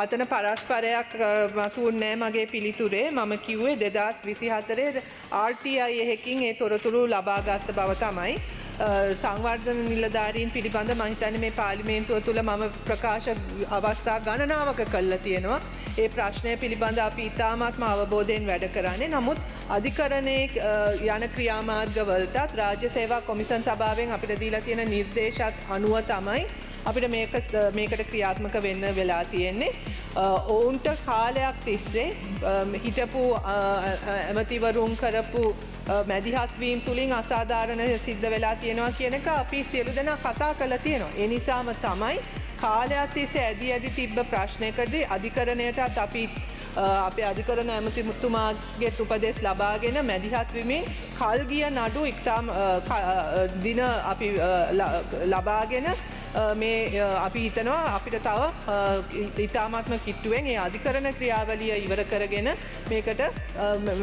අතන පරස්පරයක් මතුවුන්නේ නෑ මගේ පිළිතුරේ. මම කිව්වේ 2024 RTI එකකින් ඒ තොරතුරු ලබා ගත්ත බව තමයි. සංවර්ධන නිලධාරීන් පිළිබඳ මම හිතන්නේ මේ පාර්ලිමේන්තුව තුළ මම ප්‍රකාශ අවස්ථා ගණනාවක කළා තියෙනවා. ඒ ප්‍රශ්නය පිළිබඳ අපි ඉතාමත්ම අවබෝධයෙන් වැඩ කරන්නේ. නමුත් අධිකරණයේ යන ක්‍රියාමාර්ගවලටත් රාජ්‍ය සේවා කොමිසන් සභාවෙන් අපිට දීලා තියෙන නිර්දේශත් අනුව තමයි අපිට මේකට ක්‍රියාත්මක වෙන්න වෙලා තියෙන්නේ. ඔවුන්ට කාලයක් තිස්සේ හිටපු ඇමතිවරුන් කරපු මැදිහත් වීම් තුලින් අසාධාරණ සිද්ධ වෙලා තියෙනවා කියන එක අපි සියලු දෙනා කතා කරලා තියෙනවා. ඒ නිසාම තමයි කාලයක් තිස්සේ ඇදි ඇදි තිබ්බ ප්‍රශ්නයකදී අධිකරණයටත් අපි අපේ අධිකරණ ඇමතිතුමාගේත් උපදෙස් ලබාගෙන මැදිහත් වෙමින් කල් ගිය නඩු ඉතාම දින අපි ලබාගෙන මේ අපි හිතනවා අපිට තව ඉතාමත්ම කිට්ටුවෙන් ඒ අධිකරණ ක්‍රියාවලිය ඉවර කරගෙන මේකට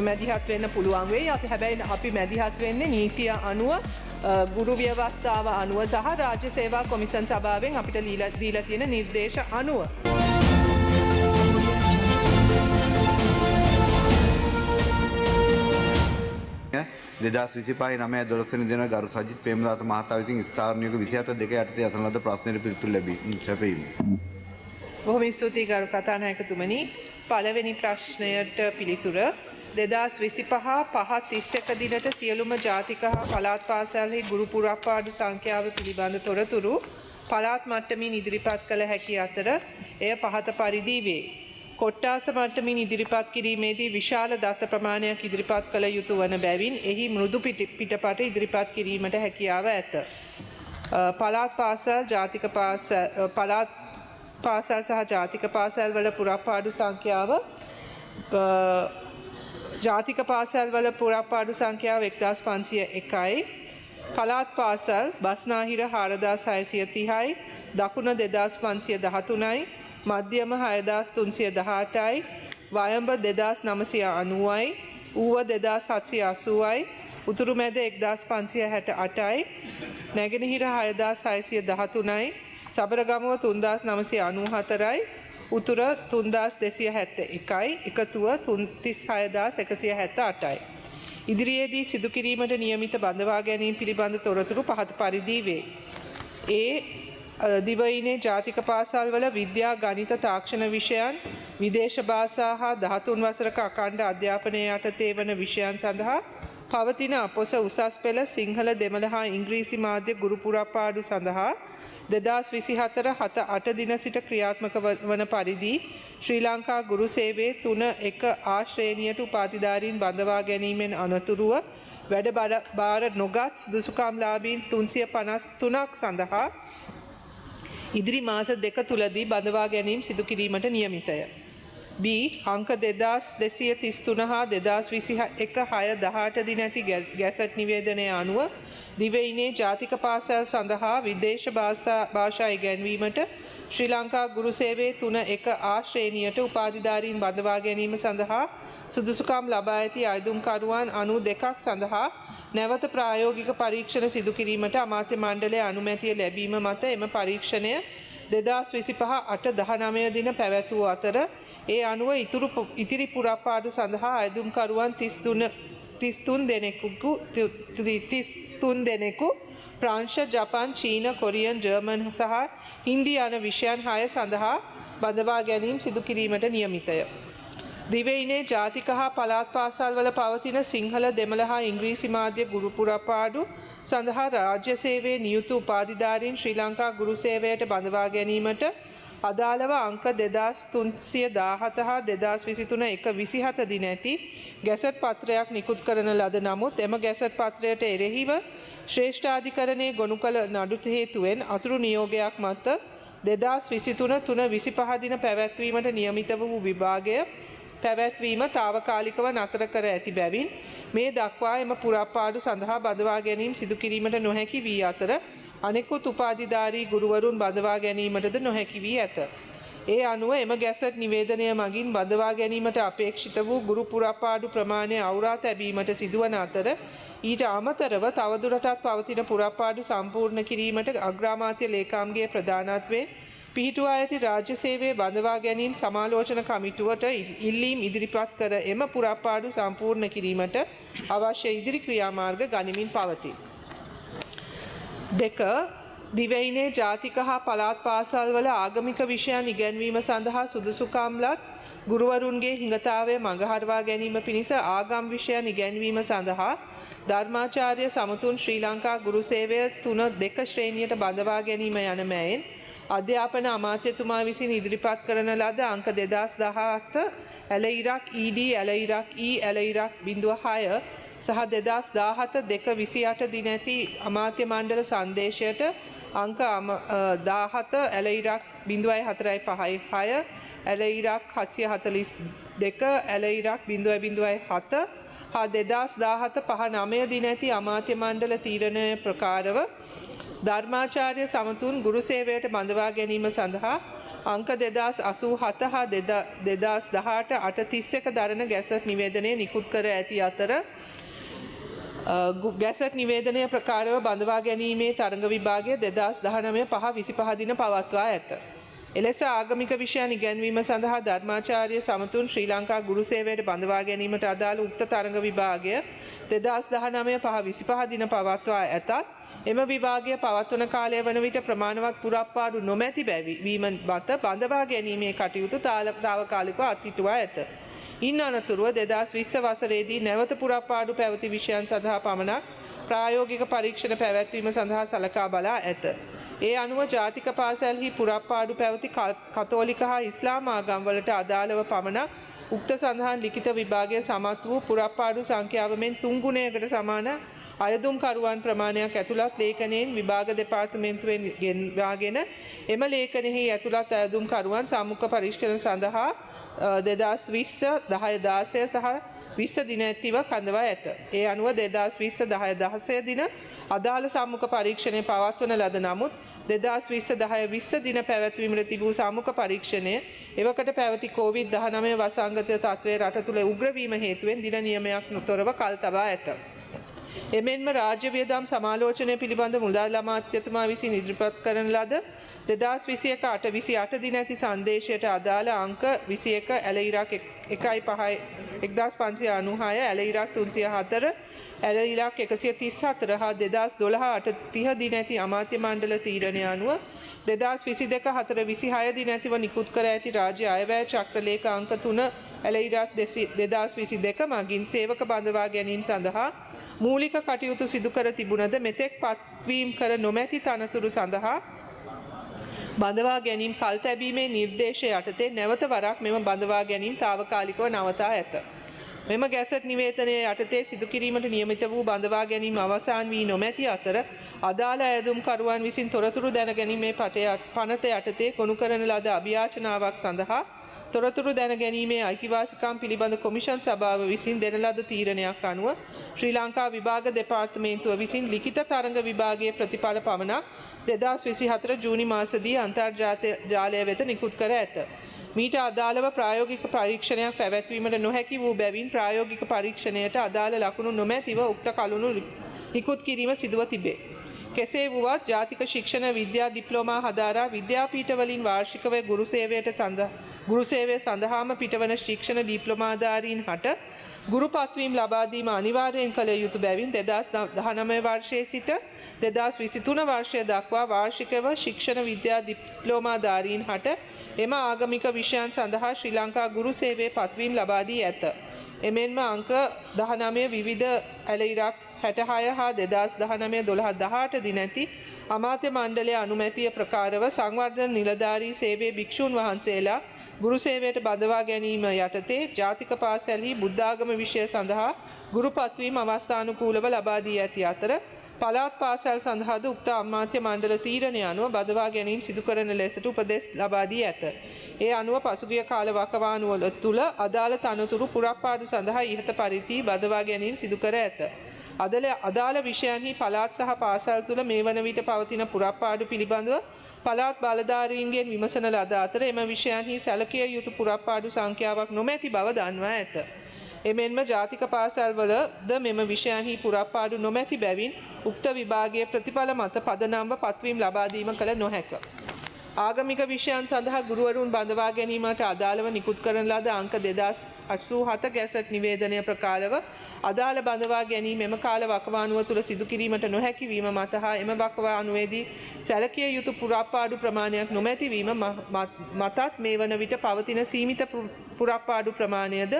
මැදිහත් වෙන්න පුළුවන් වෙයි. අපි හැබැයි අපි මැදිහත් වෙන්නේ නීතිය අනුව, ගුරු ව්‍යවස්ථාව අනුව සහ රාජ්‍ය සේවා කොමිසන් සභාවෙන් අපිට දීලා තියෙන නිර්දේශ අනුව. 2025 9 12 වෙනි දින ගරු සජිත් ප්‍රේමදාස මහතා විසින් ස්ථාවර නියෝග 27 2 යටතේ අසන ලද ප්‍රශ්නයට පිළිතුරු ලැබී සැපයීම. බොහොම ස්තුතියි ගරු කතානායකතුමනි. පළවෙනි ප්‍රශ්නයට පිළිතුර 2025 5 31 දිනට සියලුම ජාතික හා පළාත් පාසල්හි ගුරු පුරප්පාඩු සංඛ්‍යාව පිළිබඳ තොරතුරු පළාත් මට්ටමින් ඉදිරිපත් කළ හැකි අතර එය පහත පරිදි වේ. කොට්ටාස මට්ටමින් ඉදිරිපත් කිරීමේදී විශාල දත්ත ප්‍රමාණයක් ඉදිරිපත් කළ යුතු වන බැවින් එහි මෘදු පිටපට ඉදිරිපත් කිරීමට හැකියාව ඇත. පළාත් පාසල්, ජාතික පාසල්, පළාත් පාසල් සහ ජාතික පාසල් වල පුරප්පාඩු සංඛ්‍යාව, ජාතික පාසල් වල පුරප්පාඩු සංඛ්‍යාව 1501යි. පළාත් පාසල් බස්නාහිර 4630යි, දකුණ 2513යි, මධ්‍යම 6318යි, වයඹ 2990යි, ඌව 2780යි, උතුරු මැද 1568යි, නැගෙනහිර 6613යි, සබරගමුව 3994යි, උතුර 3271යි, එකතුව 36178යි. ඉදිරියේදී සිදු කිරීමට නියමිත බඳවා ගැනීම පිළිබඳ තොරතුරු පහත පරිදි වේ. ඒ දිවයිනේ ජාතික පාසල්වල විද්‍යා, ගණිත, තාක්ෂණ විෂයන්, විදේශ භාෂා හා 13 වසරක අඛණ්ඩ අධ්‍යාපනය යටතේ වන විෂයන් සඳහා පවතින අපොස උසස් පෙළ සිංහල, දෙමළ හා ඉංග්‍රීසි මාධ්‍ය ගුරු පුරප්පාඩු සඳහා 2024 7 8 දින සිට ක්‍රියාත්මක වන පරිදි ශ්‍රී ලංකා ගුරු සේවයේ 3 1 ආ ශ්‍රේණියට උපාධිධාරීන් බඳවා ගැනීමෙන් අනතුරුව වැඩ බාර නොගත් සුදුසුකම්ලාභීන් 353ක් සඳහා ඉදිරි මාස දෙක තුලදී බඳවා ගැනීම සිදු කිරීමට නියමිතය. B අංක 2233 හා 2021 6 18 දින ඇති ගැසට් නිවේදනය අනුව දිවයිනේ ජාතික පාසල් සඳහා විදේශ භාෂා ඉගැන්වීමට ශ්‍රී ලංකා ගුරු සේවයේ 3 1 ආ ශ්‍රේණියට උපාධිධාරීන් බඳවා ගැනීම සඳහා සුදුසුකම් ලබා ඇති අයදුම්කරුවන් 92ක් සඳහා නැවත ප්‍රායෝගික පරීක්ෂණ සිදු කිරීමට අමාත්‍ය මණ්ඩලය අනුමැතිය ලැබීම මත එම පරීක්ෂණය 2025 8 19 දින පැවැත් වූ අතර ඒ අනුව ඉතිරි පුරප්පාඩු සඳහා අයදුම්කරුවන් 33 දෙනෙකු ප්‍රංශ, ජපන්, චීන, කොරියන්, ජර්මන් සහ හින්දි යන විෂයන් 6 සඳහා බඳවා ගැනීම සිදු කිරීමට නියමිතය. දිවයිනේ ජාතික හා පළාත් පාසල්වල පවතින සිංහල, දෙමළ හා ඉංග්‍රීසි මාධ්‍ය ගුරු පුරප්පාඩු සඳහා රාජ්‍ය සේවයේ නියුතු උපාධිධාරීන් ශ්‍රී ලංකා ගුරු සේවයට බඳවා ගැනීමට අදාළව අංක 2317 හා 2023 1 27 දින ඇති ගැසට් පත්‍රයක් නිකුත් කරන ලද නමුත් එම ගැසට් පත්‍රයට එරෙහිව ශ්‍රේෂ්ඨාධිකරණයේ ගොනු කළ නඩු හේතුවෙන් අතුරු නියෝගයක් මත 2023 3 25 දින පැවැත්වීමට නියමිත වූ විභාගය පැවැත්වීම තාවකාලිකව නතර කර ඇති බැවින් මේ දක්වා එම පුරප්පාඩු සඳහා බඳවා ගැනීම සිදු කිරීමට නොහැකි වී අතර අනෙකුත් උපාධිධාරී ගුරුවරුන් බඳවා ගැනීමටද නොහැකි වී ඇත. ඒ අනුව එම ගැසට් නිවේදනය මගින් බඳවා ගැනීමට අපේක්ෂිත වූ ගුරු පුරප්පාඩු ප්‍රමාණය අවුරා තැබීමට සිදුවන අතර ඊට අමතරව තවදුරටත් පවතින පුරප්පාඩු සම්පූර්ණ කිරීමට අග්‍රාමාත්‍ය ලේකම්ගේ ප්‍රධානත්වයෙන් පිහිටුවා ඇති රාජ්‍ය සේවයේ බඳවා ගැනීම සමාලෝචන කමිටුවට ඉල්ලීම් ඉදිරිපත් කර එම පුරප්පාඩු සම්පූර්ණ කිරීමට අවශ්‍ය ඉදිරි ක්‍රියාමාර්ග ගනිමින් පවතී. 2. දිවයිනේ ජාතික හා පළාත් පාසල්වල ආගමික විෂයන් ඉගැන්වීම සඳහා සුදුසුකම් ලත් ගුරුවරුන්ගේ හිඟතාවය මඟහරවා ගැනීම පිණිස ආගම් විෂයන් ඉගැන්වීම සඳහා ධර්මාචාර්ය සමතුන් ශ්‍රී ලංකා ගුරු සේවය 3-2 ශ්‍රේණියට බඳවා ගැනීම යන මැයෙන් අධ්‍යාපන අමාත්‍යතුමා විසින් ඉදිරිපත් කරන ලද අංක 2017 ඇල ඉරක් ED ඇල ඉරක් E ඇල ඉරක් 06 සහ 2017 2/28 දින ඇති අමාත්‍ය මණ්ඩල සංදේශයට අංක 17 ඇල ඉරක් 0456 ඇල ඉරක් 742 ඇල ඉරක් 0.07 හා 2017 5/9 දින ඇති අමාත්‍ය මණ්ඩල තීරණය ප්‍රකාරව ධර්මාචාර්ය සමතුන් ගුරු සේවයට බඳවා ගැනීම සඳහා අංක 2087 හා 2018 831 දරන ගැසට් නිවේදනය නිකුත් කර ඇති අතර ගැසට් නිවේදනය ප්‍රකාරව බඳවා ගැනීමේ තරඟ විභාගය 2019 5/25 දින පවත්වා ඇත. එලෙස ආගමික විෂයන් ඉගැන්වීම සඳහා ධර්මාචාර්ය සමතුන් ශ්‍රී ලංකා ගුරු සේවයට බඳවා ගැනීමට අදාළ උක්ත තරඟ විභාගය 2019 5/25 දින පවත්වා ඇතත් එම විභාගය පවත්වන කාලය වන විට ප්‍රමාණවත් පුරප්පාඩු නොමැති බැවීම මත බඳවා ගැනීමේ කටයුතු තාවකාලිකව අත්හිටුවා ඇත. ඉන් අනතුරුව 2020 වසරේදී නැවත පුරප්පාඩු පැවති විෂයන් සඳහා පමණක් ප්‍රායෝගික පරීක්ෂණ පැවැත්වීම සඳහා සලකා බලා ඇත. ඒ අනුව ජාතික පාසල්හි පුරප්පාඩු පැවති කතෝලික හා ඉස්ලාම් ආගම්වලට අදාළව පමණක් උක්ත සඳහන් ලිඛිත විභාගය සමත් වූ පුරප්පාඩු සංඛ්‍යාව මෙන් 3 ගුණයකට සමාන අයදුම්කරුවන් ප්‍රමාණයක් ඇතුළත් ලේඛනයෙන් විභාග දෙපාර්තමේන්තුවෙන් ගෙන්වාගෙන එම ලේඛනයෙහි ඇතුළත් අයදුම්කරුවන් සම්මුඛ පරීක්ෂණ සඳහා 2020 10 16 සහ 20 දින ඇතිව කඳවා ඇත. ඒ අනුව 2020 10 16 දින අදාළ සම්මුඛ පරීක්ෂණය පවත්වන ලද නමුත් 2020 10 20 දින පැවැත්වීමට තිබූ සම්මුඛ පරීක්ෂණය එවකට පැවති කොවිඩ්-19 වසංගත තත්ත්වය රට තුළ උග්‍ර වීම හේතුවෙන් දින නියමයක් නොතොරව කල් තබා ඇත. එමෙන්ම රාජ්‍ය වියදම් සමාලෝචනය පිළිබඳ මුදල් අමාත්‍යතුමා විසින් ඉදිරිපත් කරන ලද 2021 8/28 දින ඇති සංදේශයට අදාළ අංක 21 ඇල ඉරක් 1.5 1596 ඇල ඉරක් 304 ඇල ඉරක් 134 හා 2012 8/30 දින ඇති අමාත්‍ය මණ්ඩල තීරණය අනුව 2022 4/26 දින ඇතිව නිකුත් කර ඇති රාජ්‍ය අයවැය චක්‍රලේඛ අංක 3 ඇල ඉරක් 2022 මගින් සේවක බඳවා ගැනීම සඳහා මූලික කටයුතු සිදු කර තිබුණද මෙතෙක් පත්වීම් කර නොමැති තනතුරු සඳහා බඳවා ගැනීම කල් තැබීමේ නිර්දේශය යටතේ නැවත වරක් මෙම බඳවා ගැනීම තාවකාලිකව නවතා ඇත. මෙම ගැසට් නිවේදනය යටතේ සිදු කිරීමට නියමිත වූ බඳවා ගැනීම අවසන් වී නොමැති අතර අදාළ අයදුම්කරුවන් විසින් තොරතුරු දැනගැනීමේ පනත යටතේ ගොනු කරන ලද අභියාචනාවක් සඳහා තොරතුරු දැනගැනීමේ අයිතිවාසිකම් පිළිබඳ කොමිෂන් සභාව විසින් දෙන ලද තීරණයක් අනුව ශ්‍රී ලංකා විභාග දෙපාර්තමේන්තුව විසින් ලිඛිත තරඟ විභාගයේ ප්‍රතිඵල පමණක් 2024 ජූනි මාසදී අන්තර්ජාලය වෙත නිකුත් කර ඇත. මීට අදාළව ප්‍රායෝගික පරීක්ෂණයක් පැවැත්වීමට නොහැකි වූ බැවින් ප්‍රායෝගික පරීක්ෂණයට අදාළ ලකුණු නොමැතිව උක්ත කලුණු නිකුත් කිරීම සිදුව තිබේ. කෙසේ වුවත් ජාතික ශික්ෂණ විද්‍යා ඩිප්ලෝමා හදාරා විද්‍යාපීඨවලින් වාර්ෂිකව ගුරු සේවය සඳහාම පිටවන ශික්ෂණ ඩිප්ලෝමාධාරීන් හට ගුරු පත්වීම් ලබා දීම අනිවාර්යයෙන් කළ යුතු බැවින් 2019 වර්ෂයේ සිට 2023 වර්ෂය දක්වා වාර්ෂිකව ශික්ෂණ විද්‍යා ඩිප්ලෝමාධාරීන් හට එම ආගමික විෂයන් සඳහා ශ්‍රී ලංකා ගුරු සේවයේ පත්වීම් ලබා දී ඇත. එමෙන්ම අංක 19 විවිධ ඇල ඉරක් 66 හා 2019 12 18 දින ඇති අමාත්‍ය මණ්ඩලය අනුමැතිය ප්‍රකාරව සංවර්ධන නිලධාරී සේවයේ භික්ෂූන් වහන්සේලා ගුරු සේවයට බඳවා ගැනීම යටතේ ජාතික පාසල්හි බුද්ධාගම විෂය සඳහා ගුරු පත්වීම අවස්ථානුකූලව ලබා දී ඇති අතර පළාත් පාසල් සඳහාද උක්ත අමාත්‍ය මණ්ඩල තීරණය අනුව බඳවා ගැනීම සිදු කරන ලෙසට උපදෙස් ලබා දී ඇත. ඒ අනුව පසුගිය කාල වකවානුවල තුල අදාළ තනතුරු පුරප්පාඩු සඳහා ඉහත පරිදි බඳවා ගැනීම සිදු කර ඇත. අදාළ විෂයන්හි පළාත් සහ පාසල් තුළ මේ වන විට පවතින පුරප්පාඩු පිළිබඳව පළාත් බලධාරීන්ගෙන් විමසන ලද අතර එම විෂයන්හි සැලකිය යුතු පුරප්පාඩු සංඛ්‍යාවක් නොමැති බව දන්වා ඇත. එමෙන්ම ජාතික පාසල්වලද මෙම විෂයන්හි පුරප්පාඩු නොමැති බැවින් උක්ත විභාගයේ ප්‍රතිඵල මත පදනම්ව පත්වීම් ලබා දීම කළ නොහැක. ආගමික විෂයන් සඳහා ගුරුවරුන් බඳවා ගැනීමට අදාළව නිකුත් කරන ලද අංක 2087 ගැසට් නිවේදනය ප්‍රකාරව අදාළ බඳවා ගැනීම එම කාල වකවානුව තුළ සිදු කිරීමට නොහැකි වීම මත හා එම වකවානුවේදී සැලකිය යුතු පුරප්පාඩු ප්‍රමාණයක් නොමැති වීම මතත් මේ වන විට පවතින සීමිත පුරප්පාඩු ප්‍රමාණයද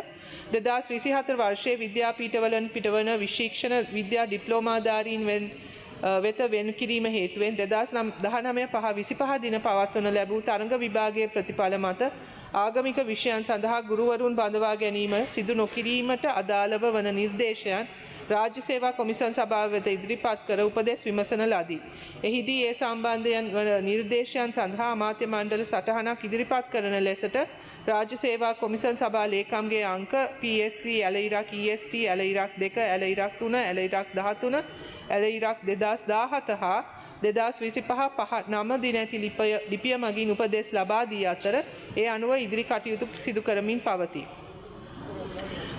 2024 වර්ෂයේ විද්‍යාපීඨවලින් පිටවන විශික්ෂණ විද්‍යා ඩිප්ලෝමාධාරීන් වෙත වෙන් කිරීම හේතුවෙන් 2019 5 25 දින පවත්වනු ලැබූ තරඟ විභාගයේ ප්‍රතිඵල මත ආගමික විෂයන් සඳහා ගුරුවරුන් බඳවා ගැනීම සිදු නොකිරීමට අදාළව වන නිර්දේශයන් රාජ්‍ය සේවා කොමිසන් සභාව වෙත ඉදිරිපත් කර උපදෙස් විමසන ලදී. එහිදී ඒ සම්බන්ධයෙන් වන නිර්දේශයන් සඳහා අමාත්‍ය මණ්ඩල සටහනක් ඉදිරිපත් කරන ලෙසට රාජ්‍ය සේවා කොමිසන් සභා ලේකම්ගේ අංක PSC ඇල ඉරක් EST ඇල ඉරක් 2 ඇල ඉරක් 3 ඇල ඉරක් 13 ඇල ඉරක් 2017 හා 2025 5 9 දින ඇති ලිපිය මගින් උපදෙස් ලබා දී අතර ඒ අනුව ඉදිරි කටයුතු සිදු කරමින් පවතී.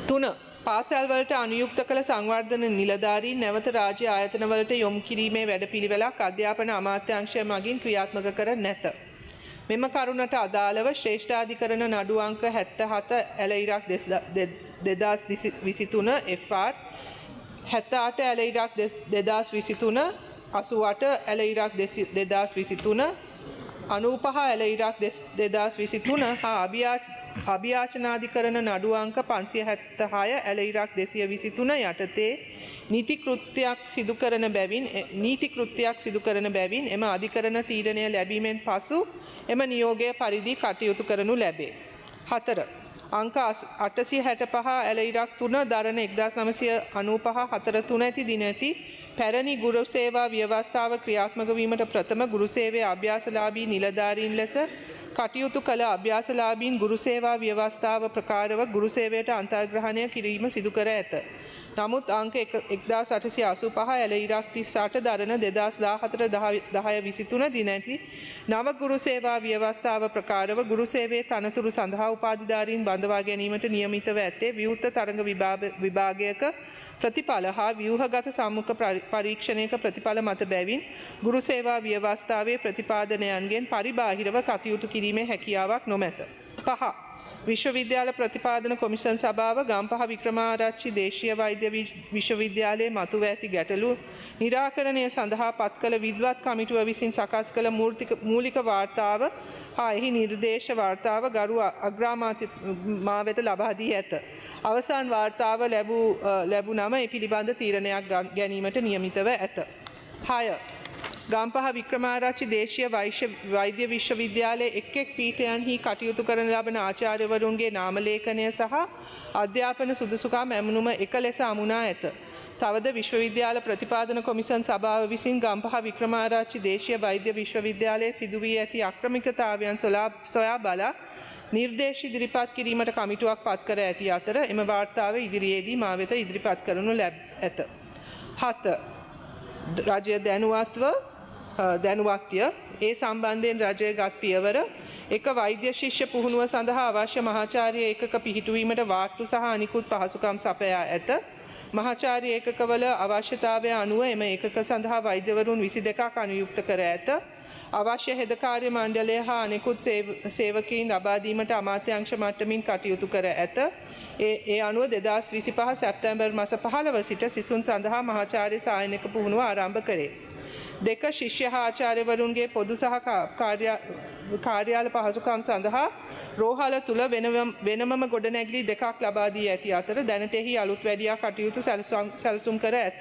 3. පාසල්වලට අනුයුක්ත කළ සංවර්ධන නිලධාරීන් නැවත රාජ්‍ය ආයතනවලට යොමු කිරීමේ වැඩපිළිවෙලක් අධ්‍යාපන අමාත්‍යාංශය මගින් ක්‍රියාත්මක කර නැත. මෙම කරුණට අදාළව ශ්‍රේෂ්ඨාධිකරණ නඩු අංක 77 ඇල ඉරක් 2023 FR 78 ඇල ඉරක් 2023 88 ඇල ඉරක් 2023 95 ඇල ඉරක් 2023 හා අභියාචනාධිකරණ නඩු අංක 576 ඇල ඉරක් 223 යටතේ නීති කෘත්‍යයක් සිදු කරන බැවින් එම අධිකරණ තීරණය ලැබීමෙන් පසු එම නියෝගය පරිදි කටයුතු කරනු ලැබේ. 4. අංක 865 ඇල ඉරක් 3 දරන 1995 4 3 ඇති දින ඇති පැරණි ගුරු සේවා ව්‍යවස්ථාව ක්‍රියාත්මක වීමට ප්‍රථම ගුරු සේවයේ අභ්‍යාසලාභී නිලධාරීන් ලෙස කටයුතු කළ අභ්‍යාසලාභීන් ගුරු සේවා ව්‍යවස්ථාව ප්‍රකාරව ගුරු සේවයට අන්තර්ග්‍රහණය කිරීම සිදු කර ඇත. නමුත් අංක 1885 ඇල ඉරක් 38 දරන 2014 10 23 දින ඇති නව ගුරු සේවා ව්‍යවස්ථාව ප්‍රකාරව ගුරු සේවයේ තනතුරු සඳහා උපාධිධාරීන් බඳවා ගැනීමට නියමිතව ඇත්තේ විවෘත තරඟ විභාගයක ප්‍රතිඵල හා ව්‍යුහගත සම්මුඛ පරීක්ෂණයක ප්‍රතිඵල මත බැවින් ගුරු සේවා ව්‍යවස්ථාවේ ප්‍රතිපාදනයන්ගෙන් පරිබාහිරව කටයුතු කිරීමේ හැකියාවක් නොමැත. 5. විශ්වවිද්‍යාල ප්‍රතිපාදන කොමිෂන් සභාව ගම්පහ වික්‍රමාරච්චි දේශීය වෛද්‍ය විශ්වවිද්‍යාලයේ මතුව ඇති ගැටලු නිරාකරණය සඳහා පත් කළ විද්වත් කමිටුව විසින් සකස් කළ මූලික වාර්තාව හා එහි නිර්දේශ වාර්තාව ගරු අග්‍රාමාත්‍ය මා වෙත ලබා දී ඇත. අවසන් වාර්තාව ලැබුණම ඒ පිළිබඳ තීරණයක් ගැනීමට නියමිතව ඇත. 6. ගම්පහ වික්‍රමාරච්චි දේශීය වෛද්‍ය විශ්වවිද්‍යාලයේ එක් එක් පීඨයන්හි කටයුතු කරන ලබන ආචාර්යවරුන්ගේ නාමලේඛනය සහ අධ්‍යාපන සුදුසුකම් ඇමුණුම එක ලෙස අමුණා ඇත. තවද විශ්වවිද්‍යාල ප්‍රතිපාදන කොමිසන් සභාව විසින් ගම්පහ වික්‍රමාරච්චි දේශීය වෛද්‍ය විශ්වවිද්‍යාලයේ සිදු වී ඇති අක්‍රමිකතාවයන් සොයා බලා නිර්දේශ ඉදිරිපත් කිරීමට කමිටුවක් පත් කර ඇති අතර එම වාර්තාව ඉදිරියේදී මා වෙත ඉදිරිපත් කරනු ඇත. 7. රජය දැනුවත්ය. ඒ සම්බන්ධයෙන් රජය ගත් පියවර 1. වෛද්‍ය ශිෂ්‍ය පුහුණුව සඳහා අවශ්‍ය මහාචාර්ය ඒකක පිහිටුවීමට වාට්ටු සහ අනිකුත් පහසුකම් සපයා ඇත. මහාචාර්ය ඒකකවල අවශ්‍යතාවය අනුව එම ඒකක සඳහා වෛද්‍යවරුන් 22ක් අනුයුක්ත කර ඇත. අවශ්‍ය හෙද කාර්ය මණ්ඩලය හා අනෙකුත් සේවකයින් ලබා දීමට අමාත්‍යාංශ මට්ටමින් කටයුතු කර ඇත. ඒ අනුව 2025 සැප්තැම්බර් මාස 15 සිට සිසුන් සඳහා මහාචාර්ය සායනික පුහුණුව ආරම්භ කරේ. 2. ශිෂ්‍ය හා ආචාර්යවරුන්ගේ පොදු සහ කාර්යාල පහසුකම් සඳහා රෝහල තුල වෙනමම ගොඩනැගිලි 2ක් ලබා දී ඇති අතර දැනට එහි අලුත් වැඩියා කටයුතු සැලසුම් කර ඇත.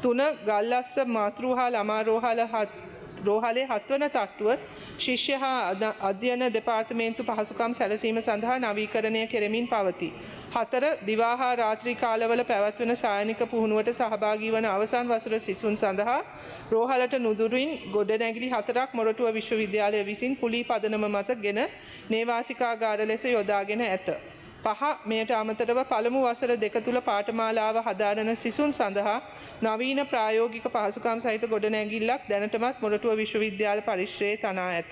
3. ගල්ලස්ස මාතෘ හා ළමා රෝහලේ 7 වන තට්ටුව ශිෂ්‍ය හා අධ්‍යයන දෙපාර්තමේන්තු පහසුකම් සැලසීම සඳහා නවීකරණය කෙරෙමින් පවතී. 4. දිවා හා රාත්‍රී කාලවල පැවැත්වෙන සායනික පුහුණුවට සහභාගී වන අවසන් වසර සිසුන් සඳහා රෝහලට නුදුරින් ගොඩනැගිලි 4ක් මොරටුව විශ්වවිද්‍යාලය විසින් කුලී පදනම මත ගෙන නේවාසිකාගාර ලෙස යොදාගෙන ඇත. 5. මෙයට අමතරව පළමු වසර දෙක තුල පාඨමාලාව හදාරන සිසුන් සඳහා නවීන ප්‍රායෝගික පහසුකම් සහිත ගොඩනැගිල්ලක් දැනටමත් මොරටුව විශ්වවිද්‍යාල පරිශ්‍රයේ තනා ඇත.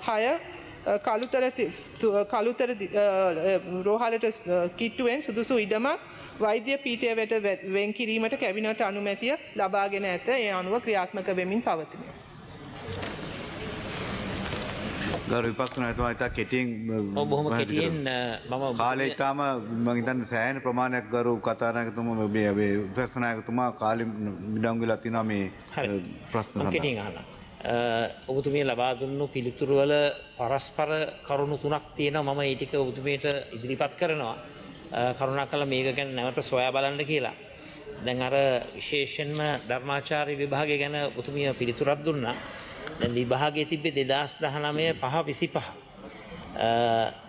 6. කළුතර රෝහලට කිට්ටුවෙන් සුදුසු ඉඩමක් වෛද්‍ය පීඨය වෙත වෙන් කිරීමට කැබිනට් අනුමැතිය ලබාගෙන ඇත. ඒ අනුව ක්‍රියාත්මක වෙමින් පවතිනවා. ගරු විපක්ෂ නායකතුමා ඉතා කෙටියෙන්. ඔව්, බොහොම කෙටියෙන් මම කාලය ඉතාම මම හිතන්නේ සෑහෙන ප්‍රමාණයක් ගරු කතානායකතුමා මේ විපක්ෂ නායකතුමා කාලෙ මිඩංගු වෙලා තිනවා මේ ප්‍රශ්න සඳහා. කෙටියෙන් අහන්න. ඔබතුමිය ලබා දුන්නු පිළිතුරු වල පරස්පර කරුණු තුනක් තියෙනවා. මම ඒ ටික ඔබතුමියට ඉදිරිපත් කරනවා. කරුණාකරලා මේක ගැන නැවත සොයා බලන්න කියලා. දැන් අර විශේෂයෙන්ම ධර්මාචාර්ය විභාගය ගැන ඔබතුමිය පිළිතුරක් දුන්නා. දැන් විභාගයේ තිබ්බේ 2019 5/25.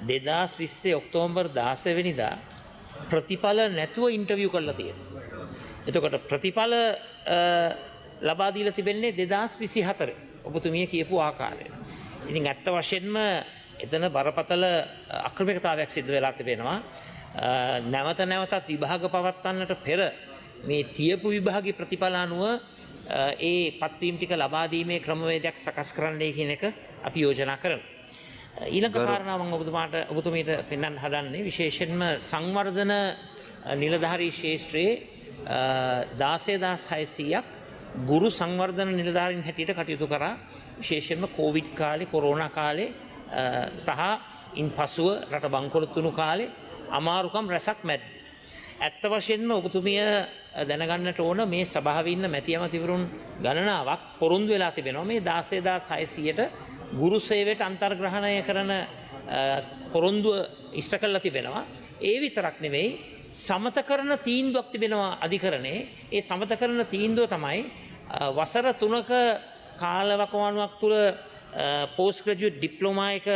2020 ඔක්තෝබර් 16 වෙනිදා ප්‍රතිඵල නැතුව ඉන්ටර්විව් කරලා තියෙනවා. එතකොට ප්‍රතිඵල ලබා දීලා තිබෙන්නේ 2024 ඔබතුමිය කියපු ආකාරයට. ඉතින් ඇත්ත වශයෙන්ම එතන බරපතල අක්‍රමිකතාවයක් සිද්ධ වෙලා තිබෙනවා. නැවත නැවතත් විභාග පවත්වන්නට පෙර මේ තියපු විභාගයේ ප්‍රතිඵල අනුව ඒ පත්වීම් ටික ලබා දීමේ ක්‍රමවේදයක් සකස් කරන්නයි කියන එක අපි යෝජනා කරනවා. ඊළඟ කාරණාව මම ඔබතුමීට පෙන්වන්න හදන්නේ විශේෂයෙන්ම සංවර්ධන නිලධාරී ශාස්ත්‍රයේ 16,600ක් ගුරු සංවර්ධන නිලධාරීන් හැටියට කටයුතු කරා. විශේෂයෙන්ම කෝවිඩ් කාලේ, කොරෝනා කාලේ සහ ඉන් පසුව රට බංකොලොත් වුණු කාලේ අමාරුකම් රැසක් මැද්දේ. ඇත්ත වශයෙන්ම ඔබතුමිය දැනගන්නට ඕන මේ සභාවේ ඉන්න මැති ඇමතිවරුන් ගණනාවක් පොරොන්දු වෙලා තිබෙනවා මේ 16,600ට ගුරු සේවයට අන්තර්ග්‍රහණය කරන පොරොන්දුව ඉෂ්ට කරලා තිබෙනවා. ඒ විතරක් නෙවෙයි, සමත කරන තීන්දුවක් තිබෙනවා අධිකරණයේ. ඒ සමත කරන තීන්දුව තමයි වසර 3ක කාලවකවානුවක් තුළ පෝස්ට් ග්‍රැජුවේට් ඩිප්ලෝමා එක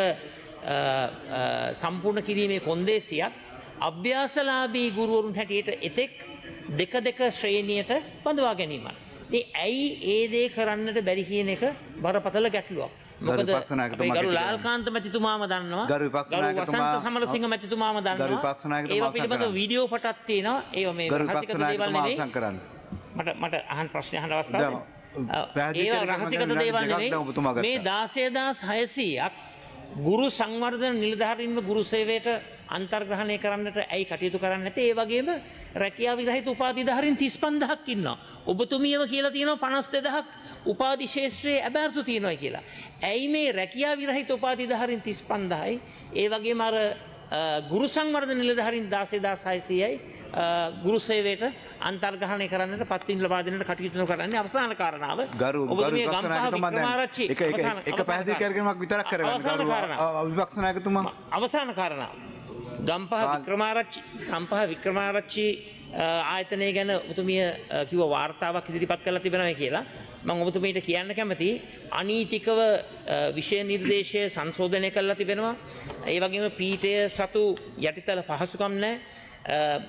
සම්පූර්ණ කිරීමේ කොන්දේසියක් අභ්‍යාසලාභී ගුරුවරුන් හැටියට එතෙක් දෙක දෙක ශ්‍රේණියට බඳවා ගැනීමයි. ඉතින් ඇයි ඒ දේ කරන්නට බැරි කියන එක බරපතල ගැටලුවක්. මොකද ගරු ලාල්කාන්ත මැතිතුමාම දන්නවා, ගරු වසන්ත සමරසිංහ මැතිතුමාම දන්නවා. ඒවා පිළිබඳව වීඩියෝ පටක් තියෙනවා. ඒවා මේ රහසිගත දේවල් නෙවෙයි. මට අහන්න ප්‍රශ්න අහන්න අවස්ථාවක්. ඒවා රහසිගත දේවල් නෙවෙයි. මේ 16,600ක් ගුරු සංවර්ධන නිලධාරීන්ව ගුරු සේවයට අන්තර්ග්‍රහණය කරන්නට ඇයි කටයුතු කරන්නේ නැත්තේ? ඒ වගේම රැකියාව විරහිත උපාධිධාරීන් 35,000ක් ඉන්නවා. ඔබතුමියම කියලා තියෙනවා 52,000ක් උපාධි ශාස්ත්‍රයේ ඇබෑර්තු තියෙනවා කියලා. ඇයි මේ රැකියාව විරහිත උපාධිධාරීන් 35,000යි ඒ වගේම අර ගුරු සංවර්ධන නිලධාරීන් 16,600යි ගුරු සේවයට අන්තර්ග්‍රහණය කරන්නට පත්වීම් ලබා දෙන්නට කටයුතු කරන්නේ? අවසාන කාරණාව ඔබතුමිය ගම්පහ වික්‍රමාරච්චි එක පැහැදිලි කිරීමක් විතරක් කරගන්න. ගරු විපක්ෂ නායකතුමා, අවසාන කාරණාව ගම්පහ වික්‍රමාරච්චි ආයතනය ගැන ඔබතුමිය කිව්ව වාර්තාවක් ඉදිරිපත් කරලා තිබෙනවා කියලා. මම ඔබතුමියට කියන්න කැමතියි අනීතිකව විෂය නිර්දේශය සංශෝධනය කරලා තිබෙනවා. ඒ වගේම පීඨය සතු යටිතල පහසුකම් නැහැ,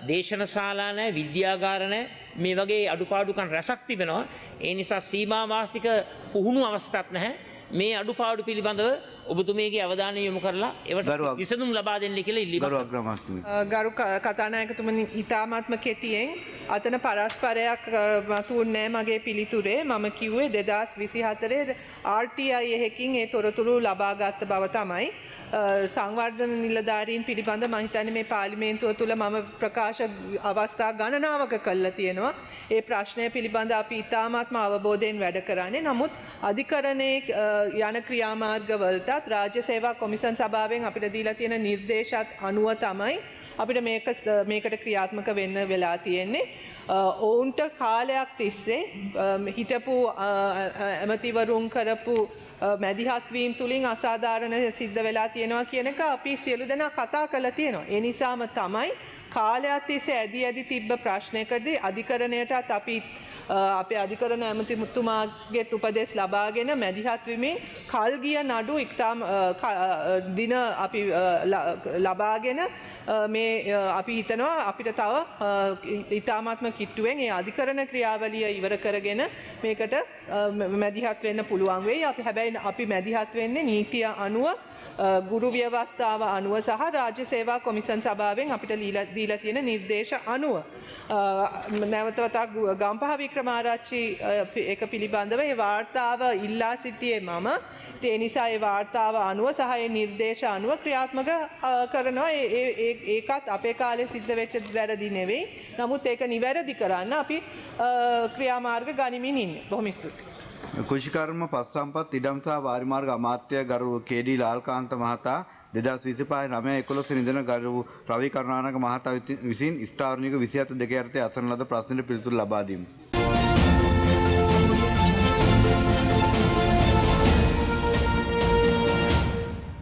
දේශන ශාලා නැහැ, විද්‍යාගාර නැහැ. මේ වගේ අඩුපාඩුකම් රැසක් තිබෙනවා. ඒ නිසා සීමා වාසික පුහුණු අවස්ථාවක් නැහැ. මේ අඩුපාඩු පිළිබඳව ඔබතුමියගේ අවධානය යොමු කරලා ඒවට විසඳුම් ලබා දෙන්න කියලා ඉල්ලීමක්. ගරු කතානායකතුමනි, ඉතාමත්ම කෙටියෙන් අතන පරස්පරයක් මතුවුන්නේ නැහැ මගේ පිළිතුරේ. මම කිව්වේ 2024 RTI එකකින් ඒ තොරතුරු ලබාගත් බව තමයි. සංවර්ධන නිලධාරීන් පිළිබඳ මම හිතන්නේ මේ පාර්ලිමේන්තුව තුළ මම ප්‍රකාශ අවස්ථා ගණනාවක කළා තියෙනවා. ඒ ප්‍රශ්නය පිළිබඳ අපි ඉතාමත්ම අවබෝධයෙන් වැඩ කරන්නේ. නමුත් අධිකරණයේ යන ක්‍රියාමාර්ග වලටත් රාජ්‍ය සේවා කොමිසන් සභාවෙන් අපිට දීලා තියෙන නිර්දේශات අනුව තමයි අපිට මේකට ක්‍රියාත්මක වෙන්න වෙලා තියෙන්නේ. ඔවුන්ට කාලයක් තිස්සේ හිටපු ඇමතිවරුන් කරපු මැදිහත් වීම තුලින් අසාධාරණ සිද්ධ වෙලා තියෙනවා කියන එක අපි සියලු දෙනා කතා කරලා තියෙනවා. ඒ නිසාම තමයි කාලයක් තිස්සේ ඇදි ඇදි තිබ්බ ප්‍රශ්නයකදී අධිකරණයටත් අපි අපේ අධිකරණ ඇමතිතුමාගේත් උපදෙස් ලබාගෙන මැදිහත් වෙමින් කල් ගිය නඩු ඉක්තාම දින අපි ලබාගෙන මේ අපි හිතනවා අපිට තව ඉතාමත්ම කිට්ටුවෙන් ඒ අධිකරණ ක්‍රියාවලිය ඉවර කරගෙන මේකට මැදිහත් වෙන්න පුළුවන් වෙයි. අපි හැබැයි අපි මැදිහත් වෙන්නේ නීතිය අනුව, ගුරු ව්‍යවස්ථාව අනුව සහ රාජ්‍ය සේවා කොමිසන් සභාවෙන් අපිට දීලා තියෙන නිර්දේශ අනුව. නැවත වතාවක් ගම්පහ වික්‍රමාරච්චි එක පිළිබඳව ඒ වාර්තාව ඉල්ලා සිටියේ මම. ඒ නිසා ඒ වාර්තාව අනුව සහ ඒ නිර්දේශ අනුව ක්‍රියාත්මක කරනවා. ඒකත් අපේ කාලේ සිද්ධ වෙච්ච වැරදි නෙවෙයි. නමුත් ඒක නිවැරදි කරන්න අපි ක්‍රියාමාර්ග ගනිමින් ඉන්නේ. බොහොම ස්තුතියි. කෘෂිකර්ම පස් සම්පත් ඉඩම් සහ වාරිමාර්ග අමාත්‍ය ගරු කේ.ඩී. ලාල්කාන්ත මහතා 2025 9 11 වෙනිදා ගරු රවි කරුණානායක මහතා විසින් ස්ථාවරනික 27 දෙක යටතේ අසන ලද ප්‍රශ්නයට පිළිතුරු ලබා දීම.